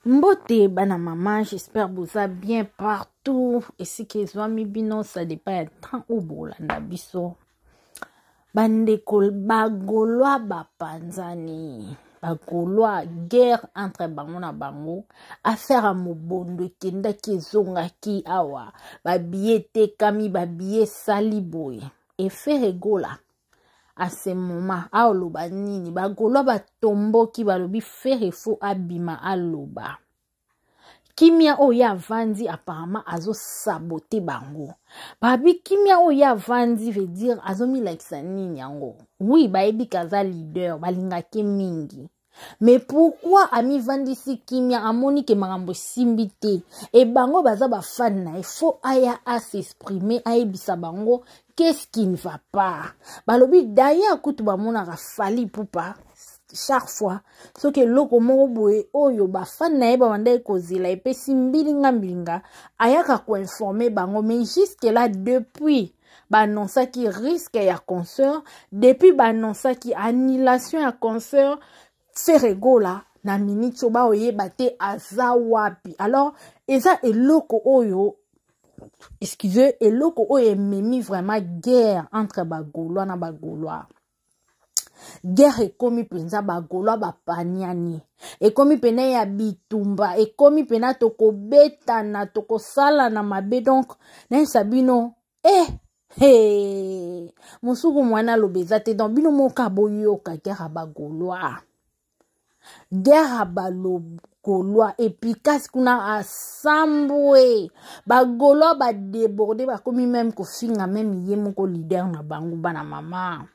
Mbote bana mama, j'espère boza bien partout esika ezwami bino, ça dépend ya temps oyo bolanda biso. Bandeko bagolois bapanzani, bagolois guerre entre bango na bango, affaire ya mobondo ekendaki ezongaki awa, babiye etekami, babiye esali boye. Efere Gola à ce moment aoloba nini bagolois batomboki balobi Ferre fo abima aloba kimia oyo ye avandi apparemment azosabote bango babi kimia oyo ye avandi veut dire azomilakisa nini yango oui bayebi ke aza leader balingaki mingi mais pourquoi amivandisi kimia amoni ke makambo esimbi te e bango baza bafane na ye fo aya asexprime ayebisa bango qu'est-ce qui ne va pas balobi d'ailleurs kutu bamonaka fali pupa chaque fois soki eloko moko boye oyo bafane na ye babandaki kozela epesi mbilinga mbilinga ayaka koinforme bango mais jusque là depuis baannonsaki risque ya concert depuis baannonsaki annulation ya concert Ferre Gola na minute oyo baoyeba te aza wapi alors eza eloko oyo excuse eloko oyo ememi vraiment guerre entre bagaulois na bagaulois guerre ekomi mpenza bagaulois bapaniani ekomi mpena ya bitumba ekomi mpena tokobetana tokosalana mabe donc nayebisa bino eh hey. Mosuku mwana aloba eza te donc bino moka boyoka guerre ya bagaulois guerre ya bagaulois epikasi kuna asambwe bagaulois badeborde bakomi meme kofinga meme ye moko leader na bango bana mama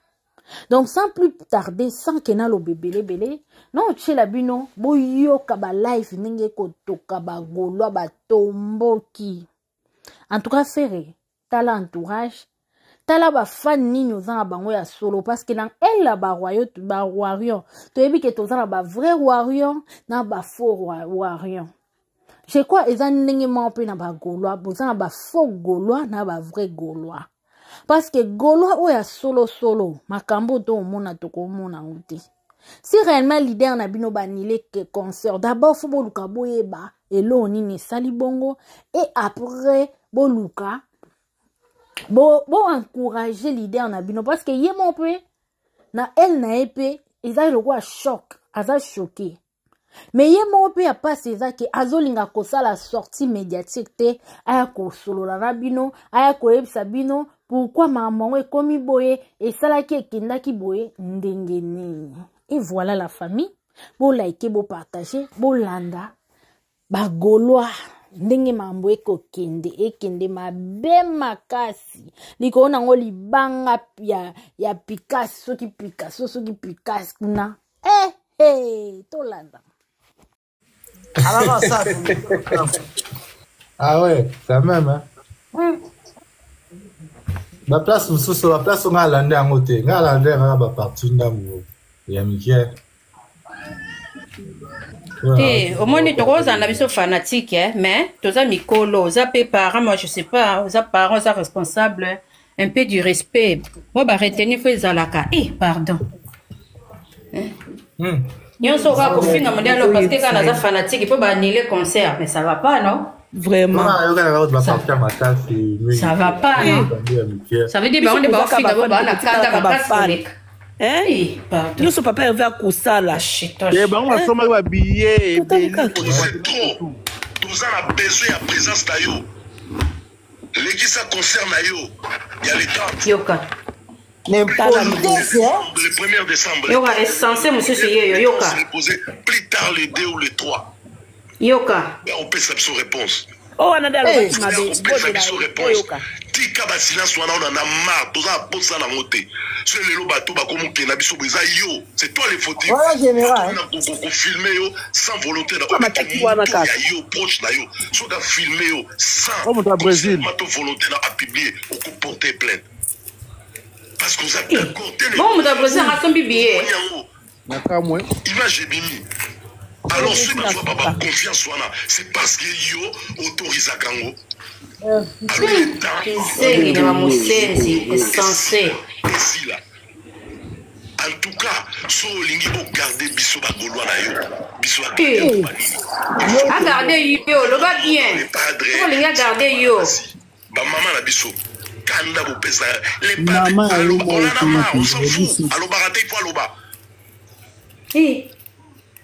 donc sans plus tarder sans ke naloba ebelebele na otyela bino boyoka balive ndenge ekotoka bagaulois batomboki en tout cas Ferre tala entourage tala bafane nini oza na bango ya solo parce que na ela bawarrior toyebi ke toza na bavrai warrior na bafaux warrior je crois eza ndenge moko mpe na bagaulois boza na bafaux gaulois na bavrai gaulois parce que gaulois oyo ya solosolo makambo to omona tokomona yango te si réellement leader na bino banile concert d'abord fo boluka boyeba eloko nini esali bongo et après boluka bo, bo encourager leader na bino parce que ye moko mpe na ele na ye mpe eza lokola choc aza choqué me ye moko mpe ya mpasi eza ke azolinga kosala sortie médiatique te aya kosolola na bino aya koyebisa bino pourkui makambo yango ekomi boye esalaki ekendaki boye ndenge nini et voilà la famille bolike bopartage bolanda bagaulois ndenge makambo ekokende ekende mabe makasi likolo nango libanga ya, ya pikasi soki picasso soki pikasi kuna eh, hey, tolanda ah ouais quand même hein? Baplace mosusu baplace ngai alande yango te ngai alande kaka baparti ndambo ya mike te omoni tokozala na biso fanatique eh, mais toza mikolo oza mpe parent moi je sais pas oza parent oza responsable un peu du respect mpo baretenir fo ezalaka e eh, pardon eh? Nyonso okoka kofinga mondele parce que kaka naza fanatique mpo baannule concert mais ça va pas non Vraiment. Ça va pas, non Ça veut dire bango nde baofinga bo baa na kanda makasi koleka. Eh, nyonso papa Herve akosala eh, bango basombaki babillet ebele toza na besoin ya présence na yo lekisa concert na yo ya le 30 yoka le 1er décembre yoka essence mosusu yeyo yoka plus tard le 2 ou le 3 yoka opesa biso réponse oyo wana nde alobaki mabe opesa biso réponse tika basilence wana ona na mar toza na posa nango te so lelo bato bakomokenda biso bo eza yo c'est toi le fautif kofilme yo sans volonté na ya yo proche na yo soki afilme yo sans to volonté na apublie okoporte plainte parce que oza d'accord te bon moto ya brésil asombi billet na kamwe image ebimi alors soki bazwa ba baconfiance wana c'est parce que yo autorisaka yango kizengi na bamosenzi esense esila. En tout cas, so olingi bogarde biso bagaulois na yo, biso bagarde banini. Agarde yo, loba bien. Soki olingi agarde yo. Bamama na biso kanda bopesa les padres on en a marre, on s'en fout. Alobaka te, il faut aloba.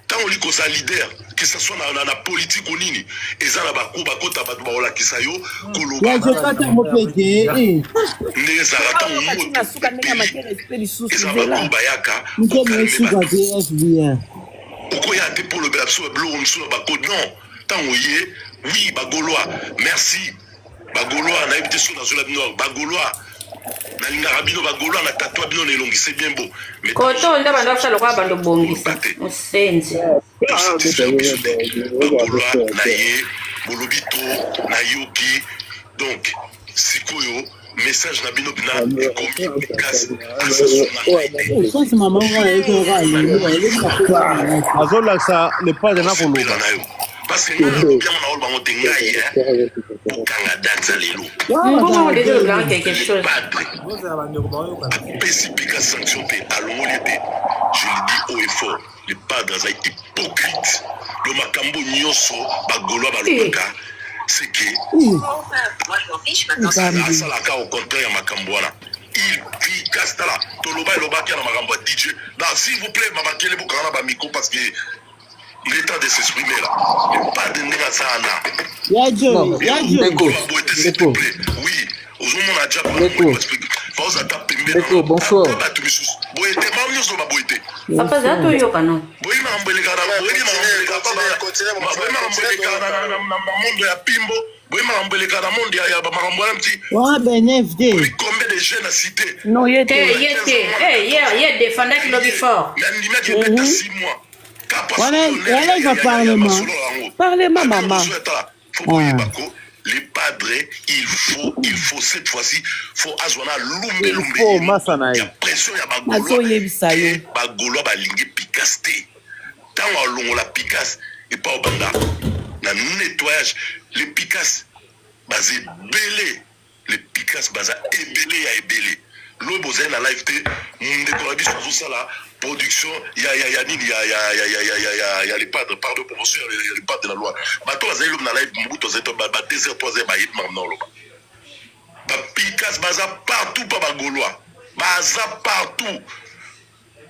Ntango olingi kozala leader, que ce soit na, na, na politique ou nini, eza na baku bakota bato bakolakisa yo koloba ndenge ezalaka ntango moto eza baku bayaka okoya te mpo olobela biso biloko mosusu na bako non. Ntango ye oui bagaulois, merci bagaulois, nayebi te soki nazola bino bagaulois, nalingaka bino bagaulois, na tatwa bino na elongi, c'est bien beau. Koto nde bando basala lokola bando bongisa mosenzi bagaulois na ye bolobi to nayoki. Donc sikoyo message na bino bina ekomi kasi azolakisa le padre na koloba na yo parce que ngai nalobi yango na oloba ngo te ngai bokanga date ya lelo padre apesi pika sanction te, alongoli te. Je le dis haut et fort, le padre aza hypocrite. Do makambo nyonso bagaulois balobaka, c'est que asalaka au contraire ya makambo wana. Il picasse. Tala toloba elobaki na makambo ya DJ na, s'il vous plaît, mamakele bokanga na bamicro parce que il est temps de s'exprimer là. Le padre ndenge aza wana s'il te plaît, oui, ozomona ja baoza ta pembe bato misusu boye te, makambo nyonso baboye te. Papa za toyoka no. Boyebi makambo elekaka, boyebi makambo elekaka na monde ya pimbo, boyebi makambo elekaka na monde ya makambo wana mti. Wana BNFD. Combien de jeunes a cité? Non, ye te, ye te, ye ye défendaki lobi fort. Mais andimaki ebeta 6 mois. Wana eza parlement. Parlement mama. Faut boyeba ko les padres, il faut cette fois-ci, faut azwana lumbe lumbe masa na ye. Ya pression ya Nazoyebisa yo. Bagaulois balingi picasse te. Ntango alongola picasse epa obanda na nettoyage, les picasse baza ebele, les picasse baza ebele ya ebele. Lobi bozali na live te, ndeko na biso azosala production ya nini ya les padres, pardon, promotion ya les padres de la loi. Bato bazali lobi na live, Mobutu azali to ba 2 heures, 3 heures, bayebi makambo na oloba. Bapicasse baza partout, pa bagaulois baza partout.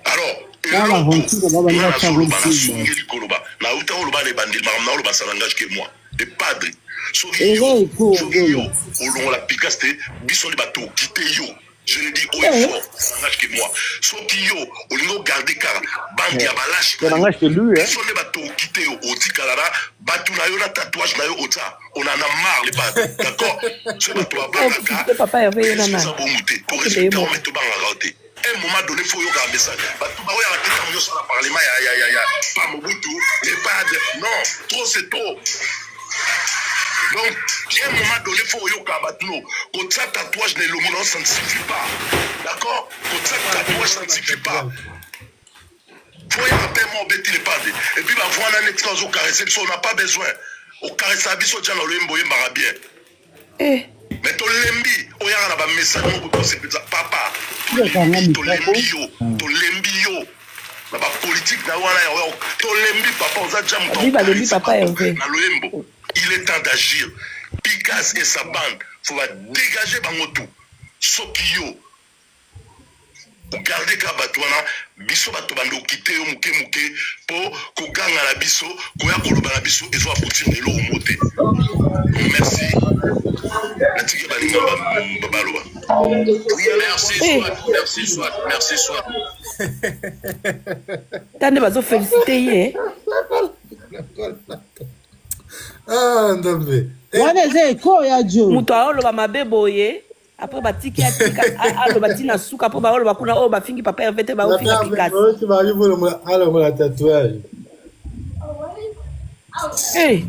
Alors eloko nazoloba, nasongeli koloba, nauta koloba na ebandeli, makambo naoloba, ça n'engage que moi. Le padre, soki yo olongola picasse te, biso nde bato okite yo. Je le dis haut et fort, ça n'engage que moi. Soki yo olingi ogarde kaka bande ya balâches, biso nde bato okite yo, otikala na bato na yo na tatouage na yo otia. On en a marre, les padres, d'accord? So bato babangaka eza bongo te, korespecte yango, mais tobangaka te. Un moment donné, faut yoka message. Bato baoyaka te ntango nyonso na parlement ya pa Mobutu, les padres. Non, trop c'est trop. Donc à un moment donné, faut yoka bato no kotia tatouage na elongi na, ça ne suffit pas, d'accord? Kotia tatouage, ça ne suffit pas. Faut yaka mpe mo obeti le padre et puis bavwana neti ka ozocaresse biso. On n'a pas besoin ocaressa biso. Tia na loyembo, oyembaka bien, mais tolembi oyaka na bamessage moko kosepelisa papa. Tolembi, tolembi yo, tolembi yo na bapolitike na wana ya tolembi papa, oza ja moto na loyembo. Il est temps d'agir. Picasse et sa bande, faut badégager bango tout. Soki yo ogarde kaka bato wana, biso bato bando okite yo moke moke, mpo koganga na biso, koya koloba na biso ezo aboutir na eloko mo te. Merci, natiki balinga baloba. Merci soit, merci soit, merci soit. Ta nde bazofélicité ye. Ah, Nzambe. Wana eza eko ya jo. Moto aoloba mabe boye, après batiki, atika aloba ntina suka mpo baoloba kuna oyo bafingi papa Herve te, baofinga pikasi. Alongola tatouage. Hey.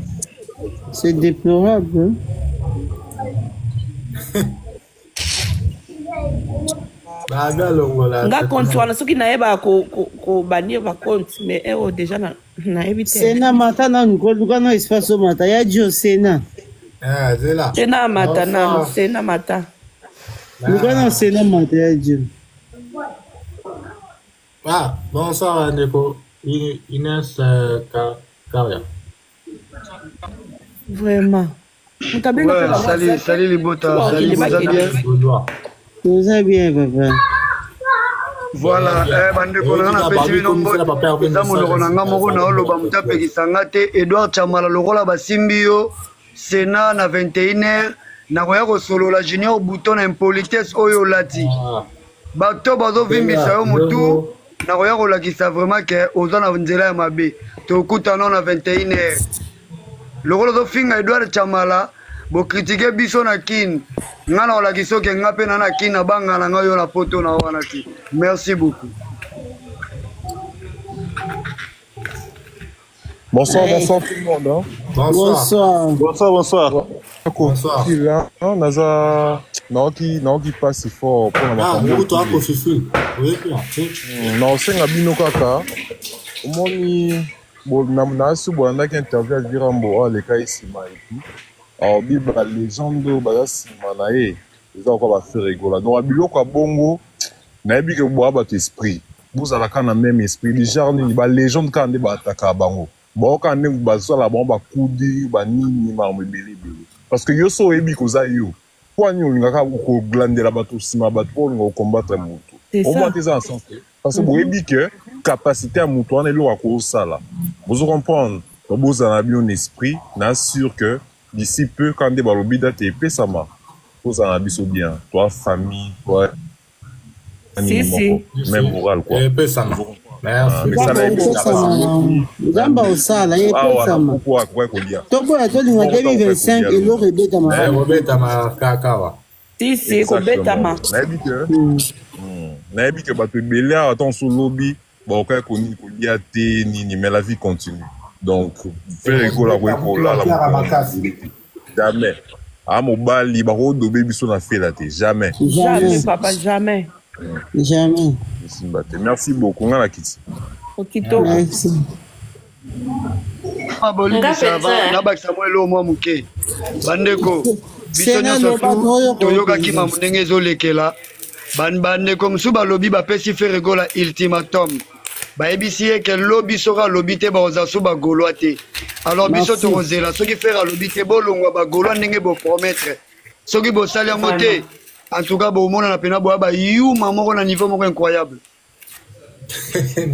C'est déplorable, hein? Babi alongola. Nga compte wana, soki nayebaka kobannir bacompte, mais ero déjà nayebi te. Sena mata nanu, koluka na espace omata ya jo sena. Ah, zela. Sena mata nanu, sena mata. Luka na sena mata ya jo. Ah, bonsoir ndeko Inès euh, Karia. Vraiment. Moto abenga Ouais, mpe bango salut, aza te. salut Libota, Soki salut, bakende boza bakende. bien? Toza bien papa. Voilà, eh, bandeko na nga napesi bino mbote eza monoko na nga moko naoloba moto apekisa nga te Edouard Chamala lokola basimbi yo Sénat na 21h nakoya kosolola Junior Bouton na impolitesse oyo olati bato bazovimbisa yo motu nakoya kolakisa vraiment ke oza na nzela ya mabe tokutana na 21h lokola ozofinga Edouard Chamala bokritike biso na kin nga na kolakisa oke nga mpe na na kin nabanga na ngai yo na poto na wana te merci beaucoup Bonsoir, Hey. bonsoir tout le monde. Hein. Bonsoir. Bonsoir, bonsoir. Bonsoir. Hein, naza naoki naoki pasi fort mpona Ah, makambo oyo moto ekili. akofifi. Oyebi te. Naosenga bino kaka omoni nasi bolandaki interview ya Virambo oyo alekaki nsima epi alobi ba legende oyo baza nsima na ye eza lokola ba Ferre Gola. Donc biloko ya bongo nayebi ke boya bato esprit bozala kaka na même esprit du genre nini ba legende kaka nde baatakaka bango bango kaka nde bazala bango bakudi banini makambo ebele ebele parce que yo so oyebi koza yo mpo ani olingaka kolandela bato nsima bato mpo olinga kocombattre motu C'est omwa ça. te eza na sens te parce que boyebi ke capacité ya motu wana eloko akosala bozo comprendre donc bozala na bino na esprit na sûr que d'ici peu quand nde balobi date epesama tozala na biso bien toi famille toi Si, nini si. moko même moral quoi Epesama. Merci. mesala Nzambe epesama. Nzambe osala ye awa na epesama. kuku akoki kolia Toboya tolinga 2025 eloko ebetama. Eh, obetama kaka. Si, si, kobetama. nayebi ke nayebi ke bato ebele awa ata mosu lobi bakokaki koni kolia te nini mais la vie continue donc Ferre Gola akoki kolala makasi. jamais a mobali bakodobe biso na fela te jamais Jamais, papa, jamais. Jamais. esimba te merci beaucoup nga na kiti Okitoko. Merci. bolibisa Nga mpenza, eh. nabakisa mwa eloko mwa moke bandeko biso Sena nyonso loba tu toyo toyokaki kokende. mambo ndenge ezolekela bandeko mosusu balobi bapesi Ferre Gola ultimatum bayebisi ye ke lobi soki alobi te bakozala so bagaulois te alors biso Merci. tokozela soki Ferre alobi te bolongwa bagaulois ndenge bopromettre soki bosali yango te en tout cas bomonana mpena boya bayuma moko na niveau moko incroyable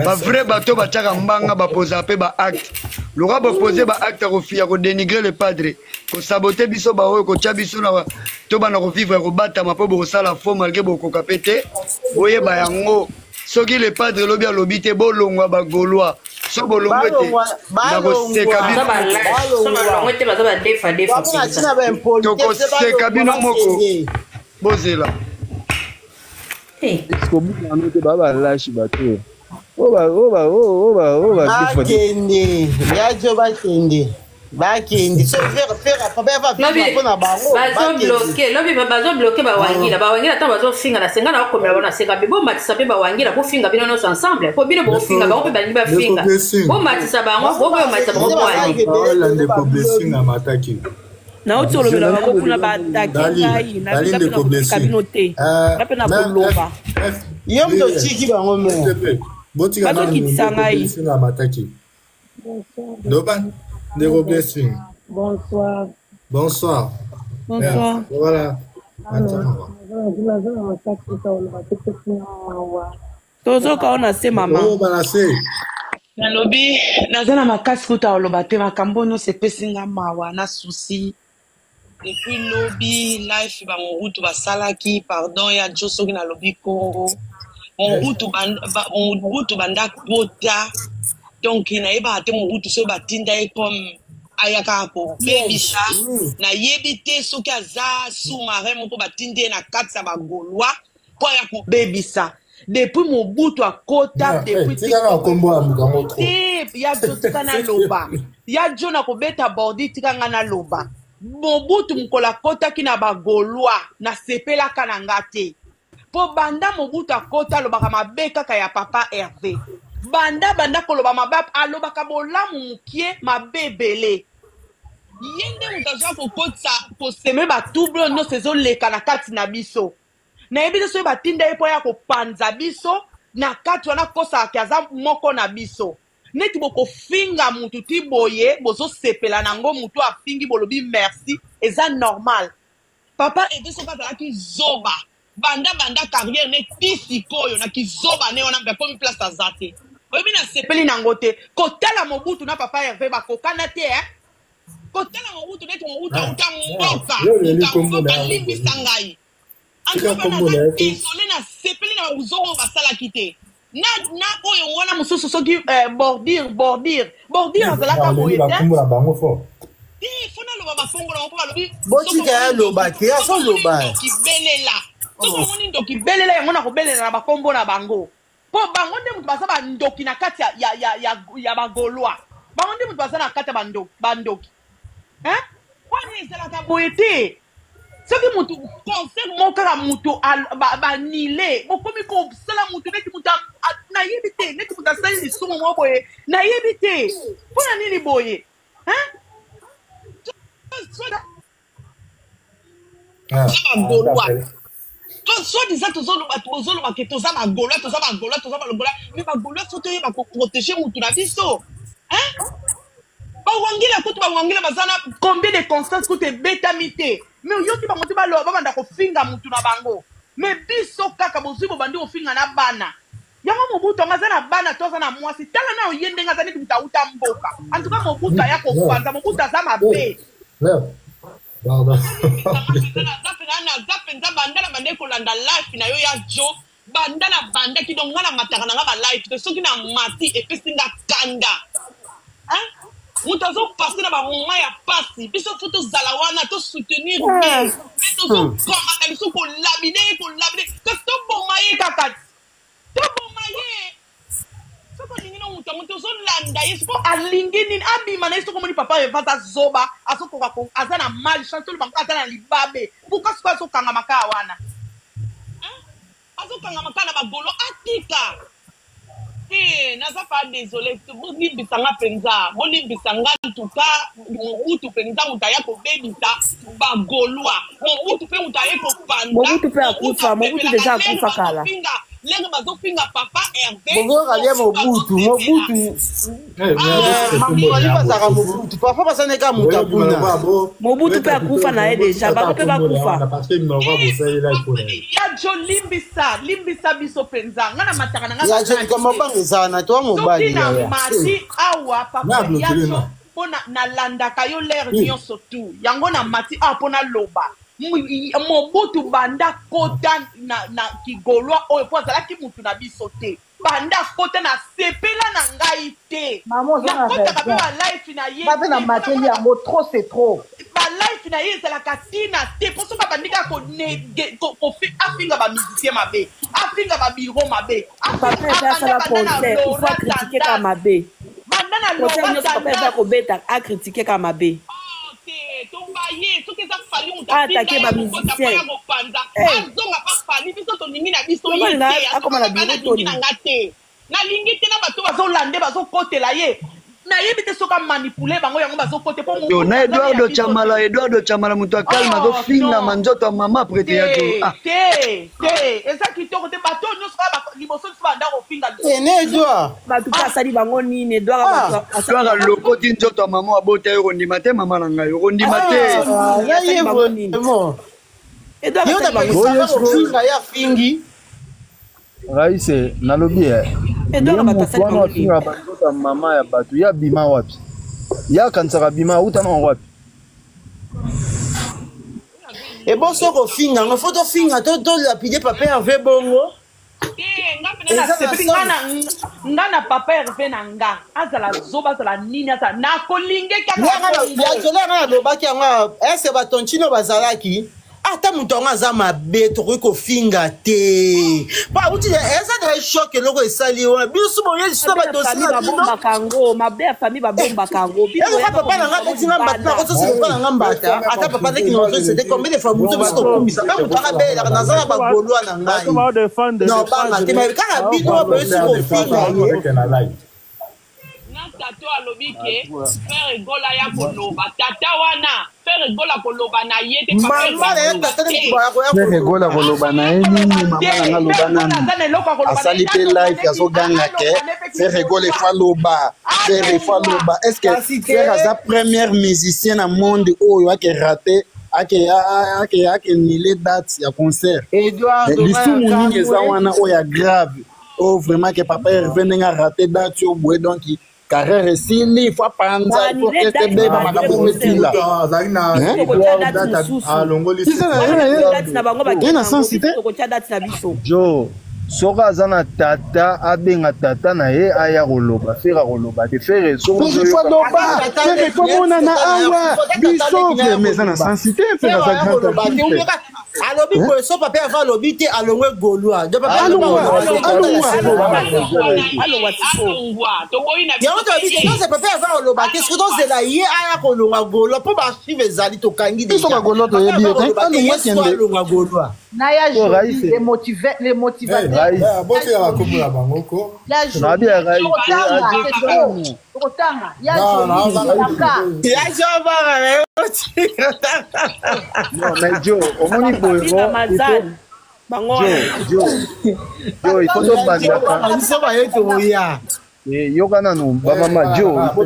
bavrai bato batiaka mbanga bapozaka mpe baacte loka bopose baacte ya kodénigre le padre kosabote biso baoyo kotia biso na to bana kovivre ya kobatama mpo bokosala fo malgré bokoka mpe te boyeba yango soki le padre elobi alobi te bolongwa bagaulois so bolongwe te nakoseka Baza ba lâche. So balongwe te baza ba defa defa mpenza. tokoseka bino moko bozela kobukana te baa balashi bato oyo oyo Bakende. Yajo bakende. Bakende. So faire faire papa va Lobi vivre mpona bango. Bakende. bazobloke lobi bazobloke bawangila bawangila ntango bazofinga na senga na okomela bango na senga mpe bomatisa mpe bawangila bofinga bino nyonso ensemble po bino bofinga bango mpe balingi bafinga bomatisa bango bokoyomatisa bango po ani Ola ndeko blessing amataki. Nauti olobela bango kuna baatake Dali, ngai Dali nga mpe ndeko nakotika blessing. bino te nga mpe nakoloba Yo moto otiki bango me. Botika nanu Bazokitisa ndeko ngai. blessing amataki. Loba ndeko blessing. Bonsoir. Bonsoir. Bonsoir. Voilà. Attends. Tozoka ona se mama. Oh, balase. Nalobi naza na makasi kuta oloba te makambo nyonso epesi nga mawa na susi depuis lobi life bamorutu basalaki pardon ya jo soki nalobi kongo morutu morutu banda kota donc nayebaka te morutu soki batinda ye comme aya kaka kobebisa nayebi te soki aza sous-marin moko batindi ye na kati ya bagaulois mpo aya kobebisa depuis mobutu akota depuis Tika na kombo ya moto yango trop. te ya jo tika naloba ya jo na kobeta bordi tika nga naloba mobutu mokolo akotaki na bagaulois nasepelaka na nga te mpo banda mobutu akota alobaka mabe kaka ya papa Herve banda banda koloba mabe alobaka bolamu mokie mabe ebele ye nde moto azwa kokotisa koseme batrouble oyo nyonso ezoleka na kati na biso nayebi te soki batinda ye mpo ya kopanza biso na kati wana akosaka ke aza moko na biso. Neti bokofinga mutu ti boye bozosepela nango mutu afingi bolobi merci eza normal. Papa Herve soki azalaki zoba banda banda carrière ne ti sikoyo na kizoba ne wana mpe akomi place aza te. Oyebi nasepeli nango te kotala Mobutu na papa Herve bakokana te eh? Kotala Mobutu neti Mobutu auta mboka Yo oleli moto kombo na mboka yango limbisa Denise. ngai. Tika Antuka kombo na naza ye te. desole nasepeli na babuzoba oyo basalaki te na na oyo wana mosusu soki eh, bordure bordure bordure azalaka Aleli boye te bakombo na bango fort. te fo naloba bakongo nango mpo balobi soki Botika omoni ya ndoki loba te, soki omoni azoloba. ndoki belela soki Oh. omoni ndoki belela yango na kobelela na bakombo na bango mpo bango nde moto baza bandoki na kati ya, ya, ya, ya, ya bagaulois bango nde moto baza na kati ya bandoki bandoki hein? Wana ezalaka boye te soki mutu concert moko kaka mutu banile bokomi kosala mutu neti mutu nayebi te neti mutu asali lisumu moko boye nayebi te mpo na nini boye hein? Ah, Toza bagaulois soit disant tozoloba bozoloba ke toza bagaulois toza bagaulois toza bagaulois mais bagaulois fo toyeba koprotege mutu na biso hein? Bawangila kutu bawangila baza na combien de constance kutu ebetami te mais oyoki bango te baloba babanda kofinga mutu na bango mais biso kaka bozwi bobandi kofinga na bana yango Mobutu yango aza na bana to aza na mwasi tala na oye ndenge aza neti moto auta mboka en tout cas Mobutu aya kopanza Mobutu aza mabe. Pardon. Naza mpenza banda na bandaki kolanda life na yo ya jo banda na bandaki donc nga na mataka na nga ba life te soki na mati epesi nga kanda hein? Moto azopase na bamoment ya pasi biso fo tozala wana tosoutenir ye me tozokamata lisusu kolabine ye kolabine kasi toboma ye kaka toboma ye soki olingi no moto yango te ozolanda ye siko alingi nini abima na ye soki omoni papa Eva aza zoba azokoka aza na mal chance toloba ngo aza na libabe pourquoi sikoyo azokangama kaka wana azokangama kaka na bagolo atika te naza pa désolé bolimbisa nga mpenza bolimbisa nga ntuka Mobutu mpenza moto aya kobebisa bagaulois Mobutu mpe moto aye kopanza Mobutu mpe akufa, Mobutu deja akufa kala. Lere bazofinga papa Herve Bokoyoka bien Mobutu, Mobutu. Fally bazalaka Mobutu, parfois baza ne kaka moto akuna. Mobutu mpe akufa na ye deja, bango mpe bakufa. Ya jo limbisa limbisa biso mpenza nga na mataka na nga Ya jo likambo mabanga ezala na to mobali soki na yaya. mati awa papa Na ya bloquer jo na. mpo nalandaka yo lere nyonso tu yango na mati awa mpo naloba Mobutu banda kota na, na kigolwa oyo mpo azalaki mutu na biso te banda kota na sepela na ngai te Maman, oza na nakotaka mpe raison. balife na ye Nga mpe te na mpo mateli namona yango trop c'est trop. balife na ye ezalaka ntina te mpo soki abandi kaka afinga bamusicien mabe afinga babiro mabe Papa Herve abanda asala banda na concert, il faut lora acritiquer kaka tendance mabe. banda na Concert lora nyonso Papa Herve tendance akobeta, acritiquer kaka mabe. te tomba ye soki eza Fally moto atinda Attaquer ye ba kokota mpo musiciens. ya kopanza Eh, azonga pa Fally biso tolingi na biso yango ye alinga te akoma na antuka nga bureau nalingi toni. na nga te nalingi te na bato bazolande bazokotela ye nayebi te soki amanipule bango yango bazokote mpo Yo, na Mobutu aza ya Eduardo biso te Chamala, Eduardo Chamala moto akalma oh azofingama non nzoto ya mama prete ya jo. te Ah, te te eza kitoko te bato oyo nyonso kaka liboso biso banda kofinga Eh, ne Edouard. Bato mpe asali bango nini Edouard Ah, bato asali Edouard bango alokoti nzoto ya mama abota yo kondima te mama na ngai okondima asali te. bango ah, nini na asali ye bango nini vraiment. Edouard Yo asali bango napekisaka nini boye sikoyo kofinga ye afingi. Raise nalobi ye Edouard ye bato motu asali wana bango nini afingaka banzoto ya mama ya bato ye abima wapi ye akanisaka abima auta nango wapi Ebo soki kofinga ngo fo tofinga to tolapide papa Herve bongo. te nga mpena Eza na nasepeli nga sens. na nga na papa Herve na nga azala zoba azala nini azala nakolinge kaka Yanga na bongo ya jole yanga nalobaki yango ese batontino bazalaki ata moto yango aza mabe tokoki kofinga te po awuti eza na choc eloko esali wana biso boye lisusu na mabe ya badosie famille na bino babombaka yango mabe ya famille babombaka yango bino eloka boyaka papa na nga kobimisa yango abeti nga mbata libanda nakososela papa na nga mbata ata papa ndeki na ozosete te combien de fois moto biso tokumbisa mpe moto anga abelelaka naza na bagolwa na bato ngai baodefendre na obanga te me kaka bino boyesi kofinga ye na tata alobi ke frère egola ya koloba tata wana. Ferre Gola koloba na ye te. Mama na ye tata nde moto akoya Ferre Gola koloba na ye nini? Mama na nga loba nanu. Asali pe live azoganga ke Ferre Gola il faut aloba, Ferre il faut aloba. Est-ce que Ferre aza première musicien na monde oyo ake rater ake ake ake nile date ya concert? Lisumu nini eza wana oyo ya grave? Oyo vraiment ke papa Hervé ndenge a rater date oyo boye donc carrière esili fo apanza il faut orchestre ebeba makambo esila ye na sensi te jo soki aza na tata abenga tata na ye aya koloba fere akoloba te fere sokialoba fere tomonana awa biso vraimen eza na sensi te fere aza grand artiste alobi boye so papa ava alobi te alongwe gaulois yango tolobi te toze papa ava oloba te soki tozela ye aya kolongwa gaulois mpo baarchive ezali tokangi biso bagaulois toyebi ye te alongwa kende alongwa gaulois na ya joli les motive les motivateurs botika bakombo na bango ko ya joli tokotanga ya Non, mais Joe, omoni boye ko, Joe, Joe, il faut tobandaka. Biso baye toya. Eh, yoka nanu bamama Joe, il faut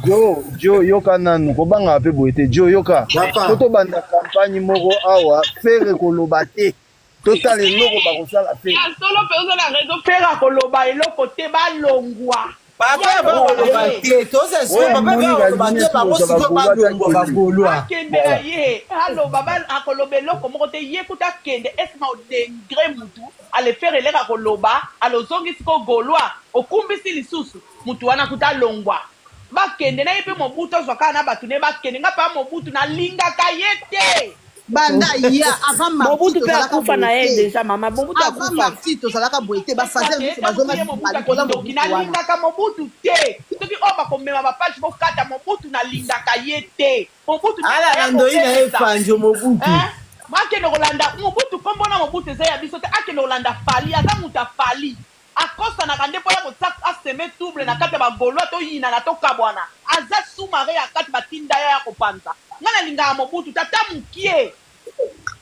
Joe, Joe, yoka nanu kobangaka mpe boye te Joe, yoka. Faut tobanda campagne moko awa, Ferre koloba te. Totala eloko bakosala Ferre. Ya solo mpe oza na raison, Ferre akoloba eloko te, balongwa. Papa bakoloba te toza sikoyo papa bakoloba te bango sikoyo balongwa bagolois akende na ye aloba akoloba eloko moko te ye kuta akende esima odengre mutu alefere eleka koloba alozongi sikoyo golois okumbisi lisusu mutu wana kuta alongwa bakende na ye mpe mobutu azwa kaka na bato ne bakende nga mpe mobutu nalingaka ye te banda ya avant Mobutu mpe akufa na ye deja mama Mobutu akufa avant marti tozalaka boye te bafazer nyonso bazonga nsima likolo mobutu nalingaka mobutu te soki oyo bakomema bapage bokata mobutu nalingaka ye te mobutu ala na ndoi na ye fanjo mobutu akende kolanda mobutu nkombo na mobutu eza ya biso te akende kolanda fali aza moto ya fali akosanaka nde mpo ya kotia aseme trouble na kati ya bagolois toyinana tokabwana aza sous-marin ya kati batinda ya ya kopanza nga nalingaka mobutu tata mokie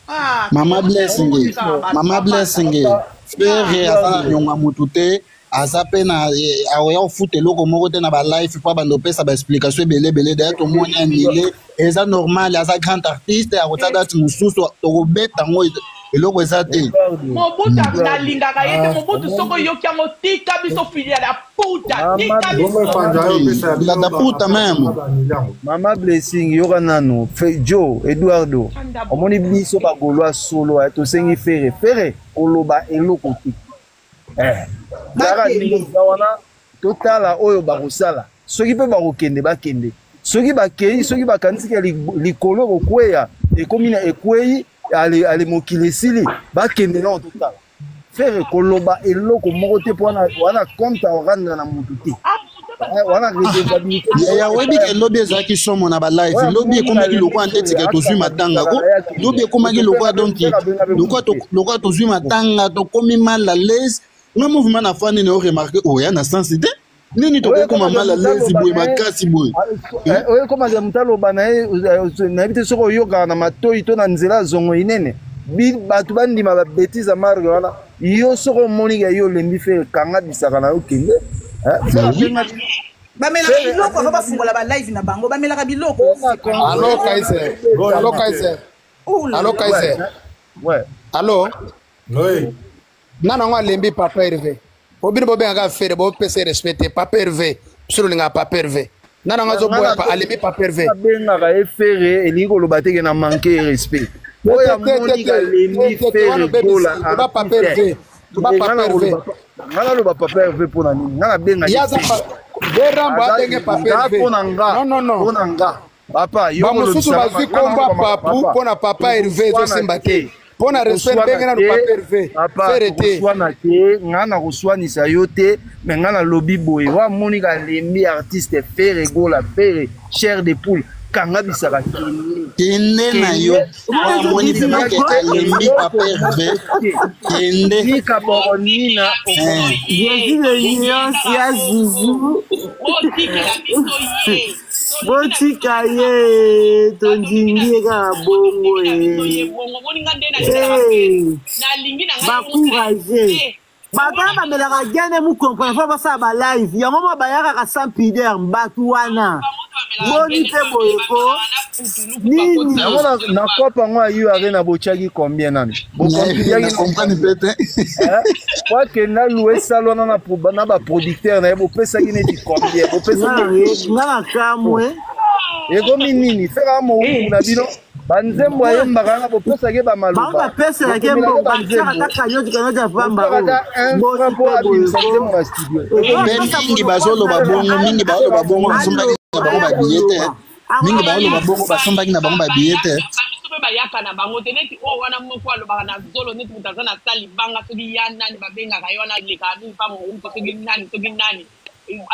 ah, mama blessing mama blessing Ferre aza na nyongo ya mutu te aza mpe na akoya kofuta eloko moko te na balife mpo abanda opesa baexplication ebele ebele daya tomoni anile eza normal aza grand artiste akotia date mosusu tokobeta yango eloko eza te mobutu nalingaka ye te mobutu soki oyoki yango tika biso filia la puta tika biso puta meme mama blessing yoka nanu jo eduardo omoni biso bagolois solo tosengi fere fere koloba eloko te eh kaka ndenge eza wana totala oyo bakosala soki mpe bakokende bakende soki bakei soki bakanisi ke likolo ekokweya ekomi na ekwei ale, ale mokili esili bakende nao totala fere koloba eloko moko te mpo wana, wana compte aorendre na motu te wana redevabilité yaya oyebi ke lobi ezalaki somo na balive lobi ekomaki lokola ndeti ke tozwi matanga ko lobi ekomaki lokola donk lokola tozwi matanga tokomi mal à l'aise nga mouvement na fani na oremarke oya na sensi te nini tokoki koma mal à l'aise boye makasi boye oyo ekomaka moto aloba na ye nayebi te soki oyokaka na matoi to na nzela ya zongo inene bato bandima babetise ya marke wana yo soki omoni ke yo olembi fe kanga bisaka na yo kende bamelaka biloko avant bafungola ba live na bango bamelaka biloko allo kaiser allo kaiser allo kaiser allo nana yango alembi papa herve po bino bobengaka fere bopesa ye respect te papa herve biso tolingaka papa herve nana yango azoboya alembi papa herve abengaka ye fere elingi koloba te ke na manke ye respect oyo amoni alembi fere gola papa herve nga naloba papa herve mpo na nini nga nabenga ye abenge papa herve mpo na nga mpo na nga papa yo bamosusu bazwi kombo ya papu mpo na papa herve ezosimba te mpo na respect ndenge nanu papa herve fere te koswana te nga na koswanisa yo te me nga nalobi boye wa moni kalembi artiste fere gola fere chair de poule kanga bisaka kende kende na yo amoni ke alembi papa herve kende nika boronina jésus de nuance ya zuzu otikela biso ye. Botika ye, tondingi ye kaka bongo ye. Ba courageux. Bato wana bamelaka gene mu comprendre fo basala ba live yango mwa bayakaka sans pudeur bato wana boni mpe boye ko nini yango na cope yango ya u arena botiaki combien nani bokomprendre mpe te po akenda loue sale wana na baproducteur na ye bopesaki neti combien bopesaki nga na kamwe ekomi nini feka mowumbu na bino banzembo ayembaka wana bopesaki ye bamaloba bapeselaki mbongo batiaka ata kanyoti kanyoti ya pamba oyo mpo abimisa nzembo na studio mpe mingi bazoloba bongo mingi baoloba bongo basombaki na bango babiye te mingi baoloba bongo basombaki na bango babiye te biso mpe bayaka na bango te neti oyo wana moko alobaka na zolo neti moto aza na sali banga soki ya nani babengaka ye wana alekaka mingi mpa moumto soki nani soki nani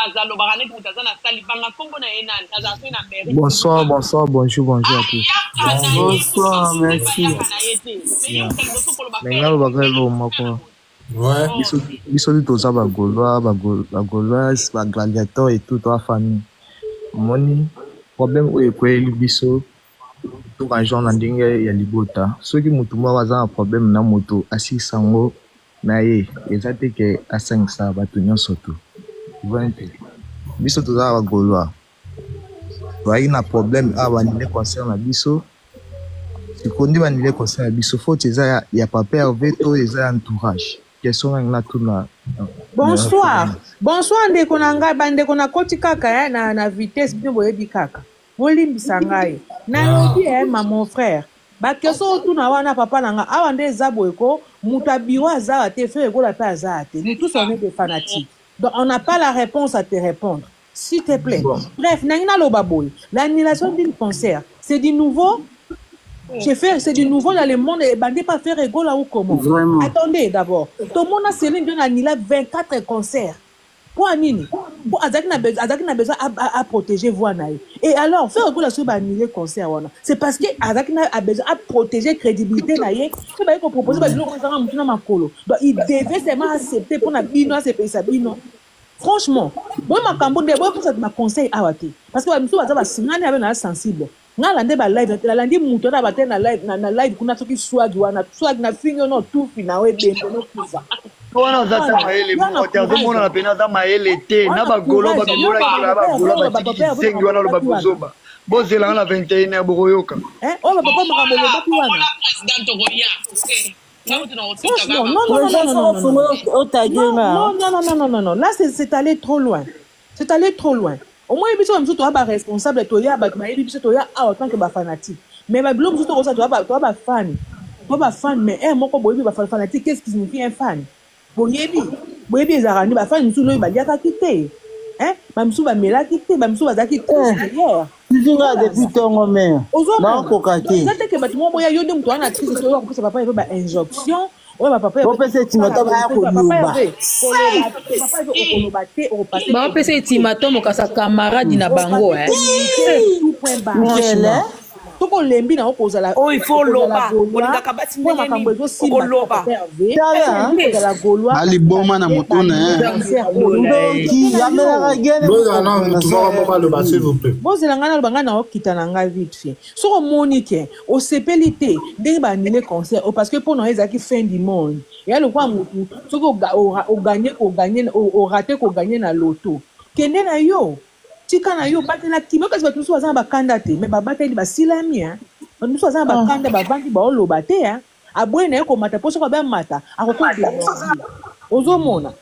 azalobaka neti moto aza na sali banga nkombo na ye nani azala soki na mairie Bonsoir, bonsoir, bonjour, bonjour à tous. Bonsoir, merci. Mais nga lobaka eloko moko. Biso biso tu toza ba Gaulois, ba Gauloises, ba gladiateurs et tout, toa famille. Omoni problème oyo ekweyeli biso toka genre na ndenge ya libota. Soki motu moko aza na problème na moto asilisa yango na ye eza te ke asangisa bato nyonso tu vois un peu biso toza ba gaulois toyaki na problème awa banile concert na biso sikoyo nde banile concert na biso faute eza ya, ya papa Hervé to eza ya entourage question ngai natuna bonsoir bonsoir ndeko na ngai bandeko nakoti kaka eh, na, na vitesse bino boyebi kaka bolimbisa ngai nalobi eh, ma mon frère Ba question otuna wana papa na nga awa nde eza boye ko mutu ya bureau aza awa te ferre gola pe aza awa te nous tous on est des fanatiques donc on n'a pas la réponse à te répondre s'il te plaît bon. bref nangi naloba boye l'annulation d'une concert c'est du nouveau chez Ferre, c'est du nouveau dans le monde ebandi pas Ferre Gola ou comment Vraiment. attendez d'abord tomona Céline Dion annula 24 concerts mpo ya nini mpo azalaki na azalaki na besoin a protéger voix na ye et alors Ferre Gola soki ba annuler concert wana c'est parce que azalaki na a besoin a protéger crédibilité na ye mpe baye kopropose ba biloko ezanga motu na makolo donc il devait seulement accepter mpo na bino asepelisa bino franchement boye makambo nde boye kopesa ba conseil awa te parce que bamisusu baza basingani abe na sensible Nga lande ba live na landi mutu wana bate na live na, na live kuna soki swag wana swag na fingi yo no tufi na yo ebembe no kufa. Wana aza ta mayele moko te azomonana pena aza mayele te na bagolo babimolaki na bagolo batiki kizengi wana aloba buzoba bozela nga na 21 heure bokoyoka. Eh, oyo papa makambo olobaki wana. Franchement, non, non, non, non, non, non, non, non, non, non, non, non, non, là c'est allé trop loin. C'est allé trop loin. Omoni biso ba misusu toza ba responsable toya bato bayebi biso toya awa tant que ba fanatique. Mais ba biloko misusu tokosa toza ba toza ba fan. Toza ba fan mais un moko boyebi ba fanatique qu'est-ce qui signifie un fan? Boyebi boyebi ezalaka nde ba fan misusu lobi baliakaki te. Hein? Ba misusu bamelaki te, ba misusu bazalaki triste hier. Titi nga depuis tongo mère. Nakoka te. Eza te ke bato moko boya yo nde moto wana triste oyo akopesa papa eve ba injonction oyo ba papa bopesa etimata baya koloba bapesa ultimatum okasa camarade na bango eh. Franchement soki olembi na okozala oyo il faut loba olingaka basi ndenge nini okoloba aliboma na motu na bozela ngai naloba ngai naokita na ngai vite fait soki omoni ke osepeli te ndenge ba annule concert oyo parce que mpo na yo ezalaki fin du monde eya lokola motu soki oganye koganye orate koganye na loto kende na yo tika na yo batela kimia kasi bato mosusu baza na bakanda te mais babateli basilami hein bato mosusu baza na bakanda bavandi baoloba te hein aboyi na ye komata mpo soki abe amata akoki odeborde ozomona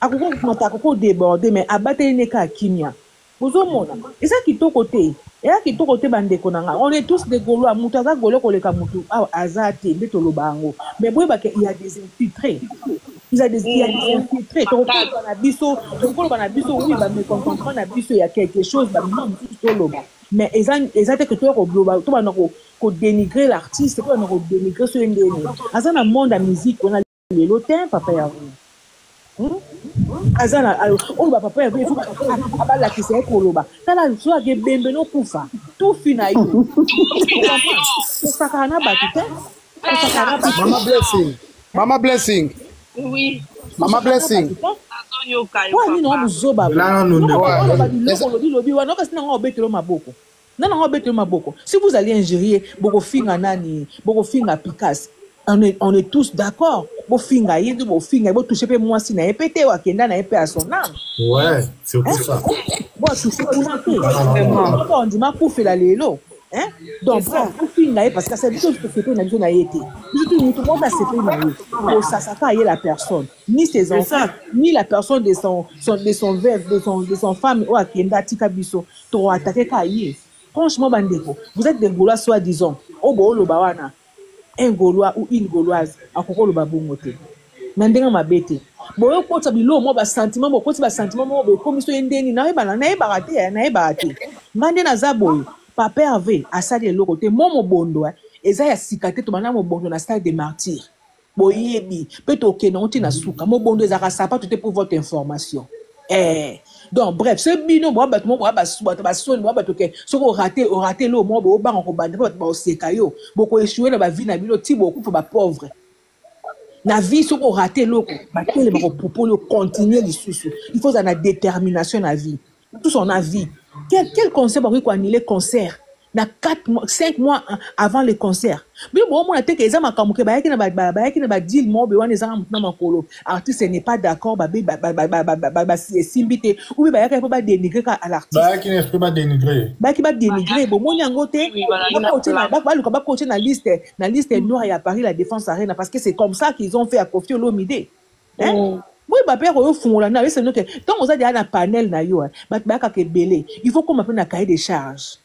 akoki komata akoki odeborde mais abateli ne kaka kimia Bozomona eza kitoko te eza kitoko te ba ndeko na nga on est tous des gaulois mutu aza gaulois koleka mutu awa aza te nde toloba yango mais boyeba ke il ya des infiltres il ya des, il ya des infiltres tokokoloba na biso tokokoloba na biso oui ba mécontentement na biso ya quelque chose ba biloko mosusu toloba mais eza eza te ke toya koloba tobanda ko ko dénigrer l'artiste tobanda ko dénigrer soki ndeni aza na monde ya musique wana lelo te papa ya hmm? aza na oyo bapapa ya ifo abalakisa ye koloba tala soki ebembe nokufa tufi na yo osakana na bato te mama blessing mama blessing oui mama blessing Oyo nini yango buzoba oloba biloko olobi lobi wana okasi nango obetelo maboko nani yango obetelo maboko. Si vous allez injurier, bokofinga nani? Bokofinga Picasse. On est tous d'accord, bofinga ye nde bofinga ye, botouche mpe mwasi na ye mpe te, akenda na ye mpe à son âme. Ouais, surtout ça. Botouche kuna te, ondima kufela lelo, hein? Donc bref, bofinga ye parce que asa biso tosepeli na biso na ye te. Biso tu mutu moko asepeli na ye kosasaka ye, la personne, ni ses enfants, ni la personne de son veuve, de son femme oyo akenda atika biso, toattaquer ka ye. Franchement bandeko, vous êtes des Gaulois soi disant oyo booloba wana. Un Gaulois ou une Gauloise akoki oloba bongo te na ndenge mabe te. Boyo kotisa biloko moko, basentiment, bokoti basentiment moko boye, ekomi so ye ndeni nayebana, nayebaka te, nayebaka te. Nga nde naza boye, papa Herve asali eloko te. Mo mobondo eza ya sika te. Tobanda mobondo na stade de Martyr, boyebi mpe tokende yango ntina suka. Mobondo ezalaka sapato te, pour votre information. Donc bref, so bino boa bato moko boa bato basoni, boa bato ke soki orater, orater eloko moko boye, obanga kobanda mpo bato baoseka yo, bokoéchouer na bavie na bino ti bokufa bapauvre na vie. Soki orater eloko, batelema kopupoli, ocontinue lisusu. Il faut ozala na détermination na vie. Tous on a vie. Quel concert bakoki koannuler concert na 4 mois, 5 mois avant le concert? Bino boomona te ke eza makambo ke bayaki na badeal moko boye wana ezanga motu na makolo. Artiste n'est pas d'accord, babe esimbi te, ou bien bayaki mpo badénigrer ka à l'artiste. Bayaki na esprit badénigrer. Bayaki badénigrer, bomoni yango te. Baluka bakotie na liste noire ya Paris La Défense Arena, parce que c'est comme ça qu'ils ont fait à Koffi Olomide, hein? Boyeba mpe koyofungola na oyesa noke ntango oza deya na panel na yo, bato bayakaka ebele. Il faut koma mpe na cahier de charge.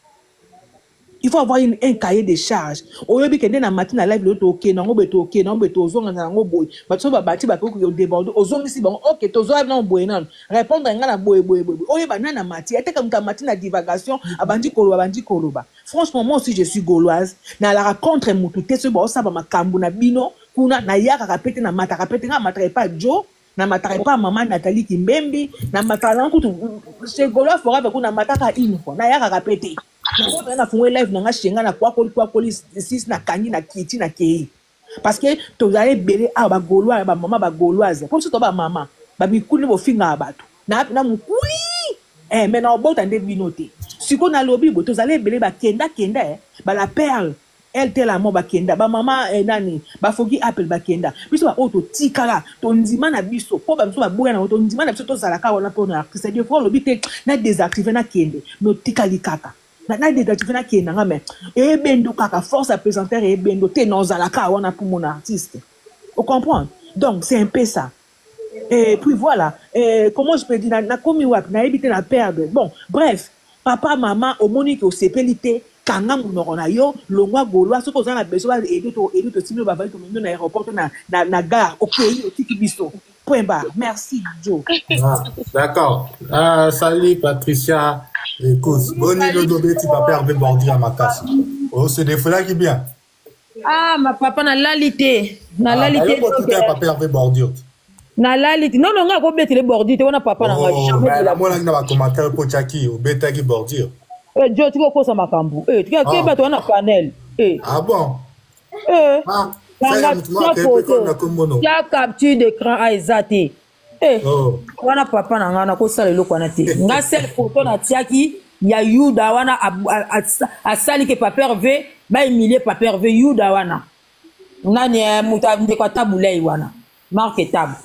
Il faut avoir un cahier de charge. Oyebi ke nde na mati na live lelo, tokende yango boye, tokende yango boye, tozonga na yango boye. Bato so babati, bakoki kodéborder, ozongisi bango. Ok, tozwa nano boye, nano répondre nga na boye boye boye. Oyeba nani amati, ateka moto amati na divagation, abandi koloba, abandi koloba. Franchement, moi aussi je suis gauloise, nalaka contre motu te. Soki baosala makambo na bino kuna, nayakaka pe te, namataka pe te. Nga namataka epa jo, namataka epa mama Nathalie Kimbembi, namataka nango kutu chez Gaulois Forever kuna, namataka une fois, nayakaka pe te. Nakoa nafungoli live na nga shenga na kwakoli kwakoli sisi, nakangi na kiti, nakei, parce que tozali ebele awa bagaulois, bamama bagauloise, mpo biso to bamama bamikuli nde bofingaka bato na mokuli, mais na obota nde bino te. Sikoyo nalobi boye, tozali ebele bakenda kenda, bala perle eltelamo bakenda, bamama nani bafoki apel bakenda. Biso baoyo totikala, tondima na biso mpo bamiso baboya nango, tondima na biso, tozalaka wana mpona artiste. Des fois olobi te na désactive, nakende, mais otikali kaka na désactive, nakende nanga, mais eyebendo kaka force ya pesanteur eyebendo te na ozalaka wana mpo mona artiste, ocomprendre. Donc c'est un peu ça. Et puis voilà, et comment je peux dire, nakomi wapi, nayebi te, na perdre. Bon bref, papa, mama, omoni ke osepeli te, kanga monoko na yo, longwa gaulois. Soki oza na besoin baaider, toaider, tosimi bavali, tomemi na aéroport to na gare, okei, otiki biso, point barre. Merci Joe. Ah, d'accord. Salut Patricia. Écoute, boni lodo beti papa Hervé Bordi à makasi. Oh, c'est des fois qui bien. Ah, ma papa, nalali te, nalali te. Ah, papa Hervé Bordure. Nalali te. Non non, nga akobetele bordure te wana, papa na nga. Oh, namonaki na bacommentaire mpo tiaki obetaki bordure. Eh, jo tika okosa makambo. Eh, tika ke bato wana panel. Eh. Ah bon? Eh. Kanga tia photo. Tia capture d'écran a eza te. Eh. Oh. Wana papa na nga nakosala eloko wana te. Nga seule photo natiaki ya Yuda wana asali ke papa Hervé bahumilie papa Hervé. Yuda wana nani, moto ndeko atabulai wana marke table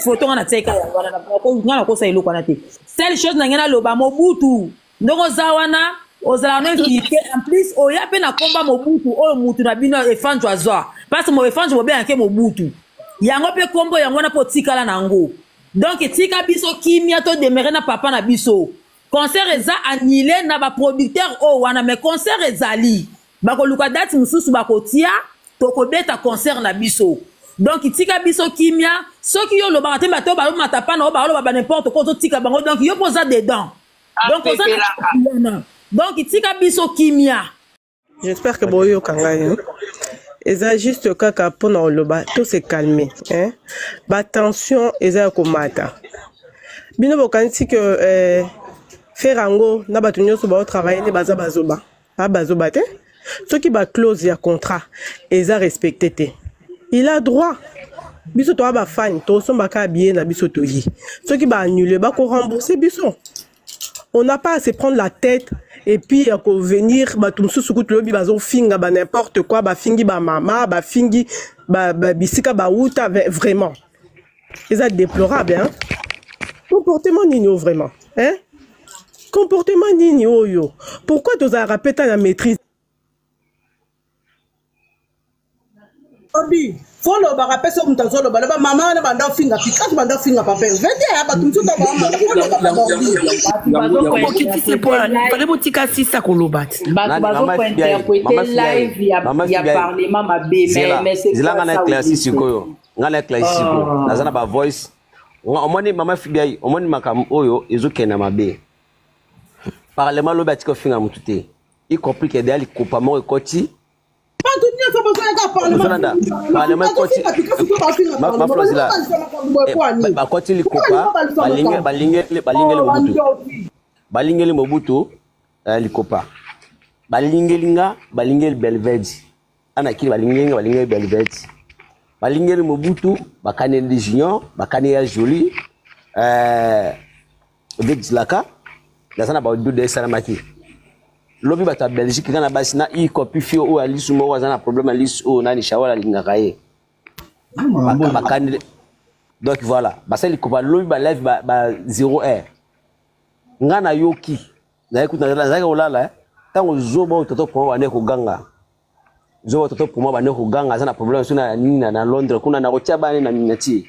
photo nga natiaki kaka yango wana. Nga nakosala eloko wana te. Seule chose na ngai naloba, Mobutu, ndenge oza wana, ozalaka no infiltré. En plus oya mpe na komba Mobutu oyo mutu na bino Efanjo azwa, parce mo Efanjo bobengake Mobutu, yango mpe kombo yango wana mpo otikala na yango. Donc tika biso kimia, todemere na papa na biso. Concert eza annulé na baproducteur oyo wana, mais concert ezali, bakoluka date mosusu, bakotia, tokobeta concert na biso. Donc tika biso kimia. Soki yo olobaka te, bato balomata pa na oyo baloba ba n'importe quoi, ozotika bango. Donc yo mpo oza dedans, donc oza na, donc tika biso kimia. J'espère que boyoka ngai. Eza juste kaka mpona koloba to se calmer, hein? Batension eza ya komata. Bino bokanisi ke Ferre yango na bato nyonso baotravaille nde baza bazoba? Bazoba te. Soki baclause ya contrat eza respecté te. Il a droit. Biso toa ba fan, tosomba kaka billet na biso toyi. Soki ba annuler, bako rembourser biso. On n'a pas à se prendre la tête et puis ya ko venir bato mosusu kutu lobi bazofinga ba n'importe quoi, bafingi ba mama, bafingi ba, ba bisika bauta vraiment. Eza déplorable hein. Comportement nini oyo vraiment, hein? Comportement nini oyo? Pourquoi tozalaka peta na maîtrise? Obi, fo lobaka mpe soki moto azoloba loba mama wana banda ofinga pikasi banda ofinga papa Herve te ya bato mosusu bokitisi mpo fale botika sisa koloba te bato bazokointerprete live ya parlement mabe zela nga na éclairci sikoyo nga na éclairci sikoyo naza na bavoice omoni mama fibiai omoni makambo oyo ezokende mabe parlement lobi atika ofinga motu te y compris que deya likopa moko ekoti bato nyonso bazoyaka ozolanda parlement ekoti maflozila bakoti likopa balingeli mobutu balingeli mobutu likopa balingeli nga balingeli belvedi ana kili balingeli nga balingeli belvedi balingeli mobutu bakaneli junior bakaneli ya jolie odedilaka naza na badude esalamaki lobi bato ya belgique kaka na basi na ikopi fio oyo alisu moko aza na problème ya lisu oyo nani shawal alingaka ye bakani donc voilà basali likopa lobi balive ba, ba 0 heure nga nayoki naye kutu nazalaki kolala ntango zoba oyo toto proma bande koganga zoba toto proma bande koganga aza na problème so na nini na londres kuna nakotia bana na miniature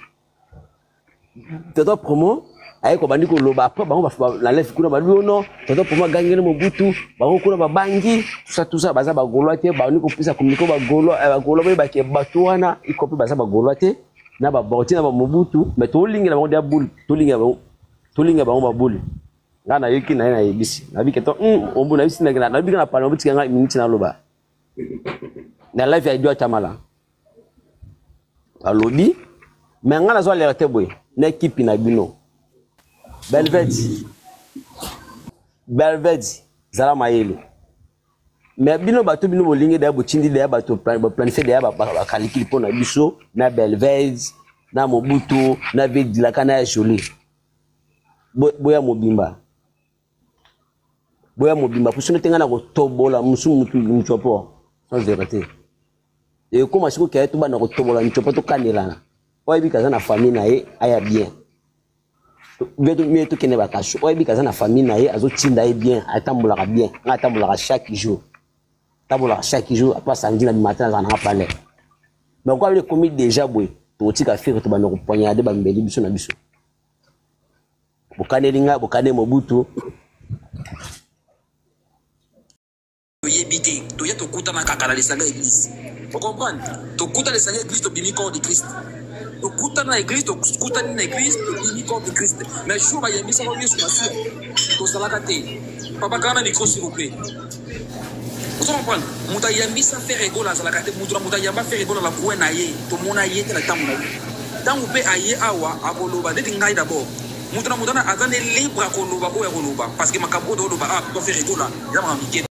Tonton promo aye kobandi koloba après bango na lève kuna balobi oh non tonton promo agangeli mobutu bango kuna babangi tout ça tout ça baza bagolois te bandi kopesa communique bagolois eh, bagolois boyebake bato wana ikopi baza bagolois te na baborti na bamobutu mais tolingela bango deya boule tolingela bango tolingela bango baboule ngai nayoki naye nayebisi nayebi ke to hmm, ombu nayebisi nayebi na parlement botika ngai miniti naloba na live ya Edouard Tamala alobi me ngai nazo alerte boye na ekipi na bino belvet belvet zala mayele me bino bato bino bolingi deya botindi deya bato boplanifie deya bakalikili mpo na biso na belvet na mobutu na vedilaka na ya jolie boya mobimba boya mobimba mpo soki te ngai na kotobola mosu mutu mutshopo sans verite ekoma sikoyo kaya tobanda kotobola mutshopo tokanelana oyo ayebi kaza na famille na ye aya bien mie tokende bakasho oyo ayebi kaza na famille na ye azotinda ye bien atambolaka bien ngai atambolaka chaque jour atambolaka chaque jour apa samedi na matin azala nanga palais mais okoa ekomi déjà boye tokotika fere tobanda kopoignarde bambeli biso na biso bokaneli nga bokaneli mobutu toyebi te toya tokutana kaka na lisanga ya eglise ocomprendre tokuta lisanga ya eglise tobimi corps de christ tokutana na eglise tokutani na eglise tobimi corps de christ mais jour bayembisaka yesu masiya tozalaka te papa kanga na micro s'il vous plaît ozo comprendre moto ayambisa ferre gola azalaka te moto na moto ayamba ferre gola na coin na ye tomona ye te na ntango na ye ntango mpe aye awa akoloba neti ngai d'abord moto na moto wana aza nde libre akoloba oyo akoloba parce que makambo oyo tokoloba awa papa ferre gola eza makambo mike.